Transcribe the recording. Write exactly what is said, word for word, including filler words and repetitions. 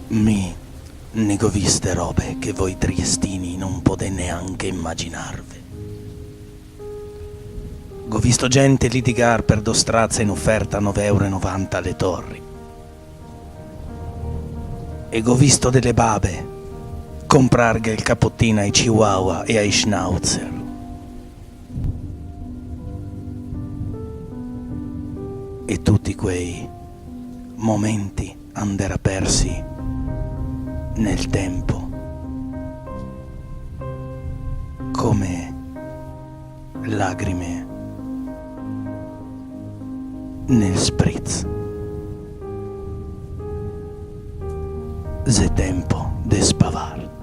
Mi ne go viste robe che voi triestini no podè neanche imaginarve. Go visto gente litigar per do straze in oferta nove euro e novanta a le torri. E go visto dele babe comprarghe el capotin ai chihuahua e ai schnauzer. E tuti quei momenti anderà persi nel tempo, come lagrime nel spritz. Xe tempo de spavar.